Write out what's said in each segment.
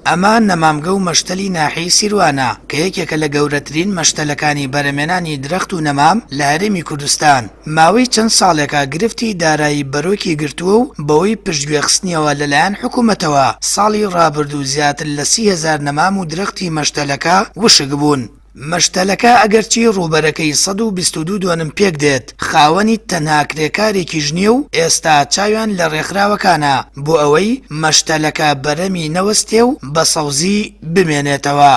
ئەمە نەمامگە و مەشتەلی ناحیەی سیروانە، کە یەکێکە لە گەورەترین مەشتەلەکانی بەرهەمێنانی درەخت و نەمام لە هەرێمی کوردستان. ماوەی چەند ساڵێکە گرفتی دارایی بەرۆکی گرتووە و بەهۆی پشتگوێخستنیەوە لەلایەن حکومەتەوە، ساڵی ڕابردوو زیاتر لە 30 هەزار نەمام و درەختی مەشتەلەکە وشک بوون. مەشتەلەکە ئەگەرچی ڕووبەرەکەی 122 دۆنم پێکدێت، خاوەنی تەنها کرێکارێکیش نییە و ئێستا چاویان لە ڕێکخراوەکانە بۆ ئەوەی مەشتەلەکە بەرەمی نەوەستێ و بە سەوزی بمێنێتەوە.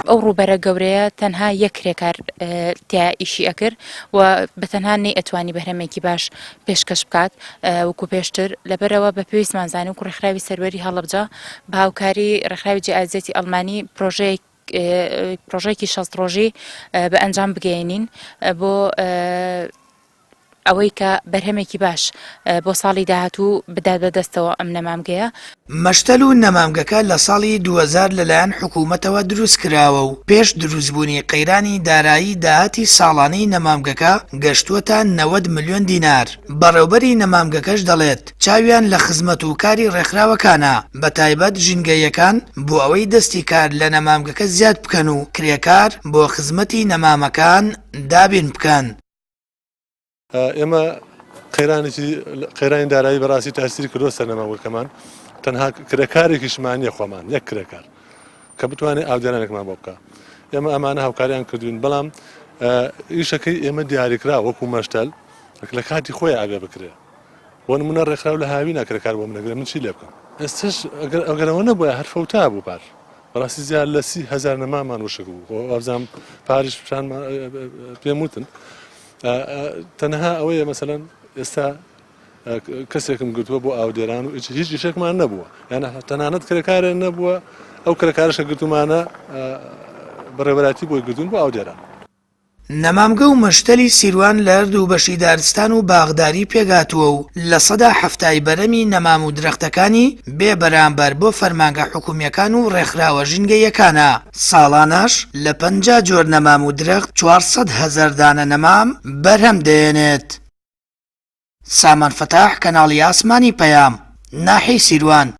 ئەو ڕووبەرە گەورەیە تەنها یەک کرێکار تیا ئیشی ئەکرد و بە تەنها نەیئەتوانی بەرهەمێکی باش پێشکەش بکات وەکو پێشتر، لەبەرئەوە بە پێویستمان زانی وەکو ڕێکخراوی سەروەری هەڵەبجە بە هاوکاری ڕێکخراوی جیئازیەتی ئەڵمانی پرۆژەیەک پرۆژەیەکی 60 ڕۆژی بە ئەنجام بگەیەنین بۆ ئەوەی کە بەرهەمێکی باش بۆ ساڵی داهاتوو بدات بە دەستەوە ئەم نەمامگەیە. مەشتەل و نەمامگەکە لە ساڵی 2000 لەلایەن حکوومەتەوە دروستکراوە و پێش دروستبوونی قەیرانی دارایی داهاتی ساڵانەی نەمامگەکە گەشتووەتە 90 ملیۆن دینار. بەڕێوبەری نەمامگەکەش دەڵێت، چاویان لە خزمەت و کاری ڕێکخراوەکانە، بەتایبەت ژینگەییەکان بۆ ئەوەی دەستی کار لە نەمامگەکە زیاد بکەن و کرێکار بۆ خزمەتی نەمامەکان دابین بکەن. ئێمە قەیرانێکی قەیرانی دارایی بەڕاستی تاسیری کردووە سەر نەمامگەکەمان تەنها کرێکارێکیشمان نییە خۆمان یەک کرێکار کە بتوانێت ئاودێرانێکمان بۆ بکە ئێمە ئەمانە هاوکاریان کردوین بەڵام ئیشەکەی ئێمە دیاریکرا وەکو مەشتەل لە کاتی خۆی ئابێ بکرێ بۆ نمونە ڕێکخراو لە هاوینا کرێکار بۆ منەگرێ من چی لێ بکەم ئێستش ئەگەر ئەگەرەوە نەبووە هەر فەوتا بوو پار بەڕاستی زیاد لە 30 هەزار نەمامان وشک بوو وابزانم پاریش پیشانمان پێم وتن تەنها ئەوەیە مەسەلەن ئێستا کەسێکم گرتووە بۆ ئاودێران و هیچ ئیشێکمان نەبووە یانە تەنانەت کرێکارێ نەبووە ئەو کرێکارش کە گرتومانە بەڕێوەبەرایەتی بۆی گرتوون بۆ ئاودێران. نەمامگە و مەشتەلی سیروان لە هەردوو بەشی دارستان و باخداری پێکهاتووە و لە سەدا حەفتای بەرەمی نەمام و درەختەکانی بێ بەرامبەر بۆ فەرمانگە حکومییەکان و ڕێکخراوە ژینگەییەکانە، ساڵانەش لە 50 جۆر نەمام و درەخت 400 هەزار دانە نەمام بەرهەم دەهێنێت. سامان فەتاح، کەناڵی ئاسمانی پەیام، ناحیەی سیروان.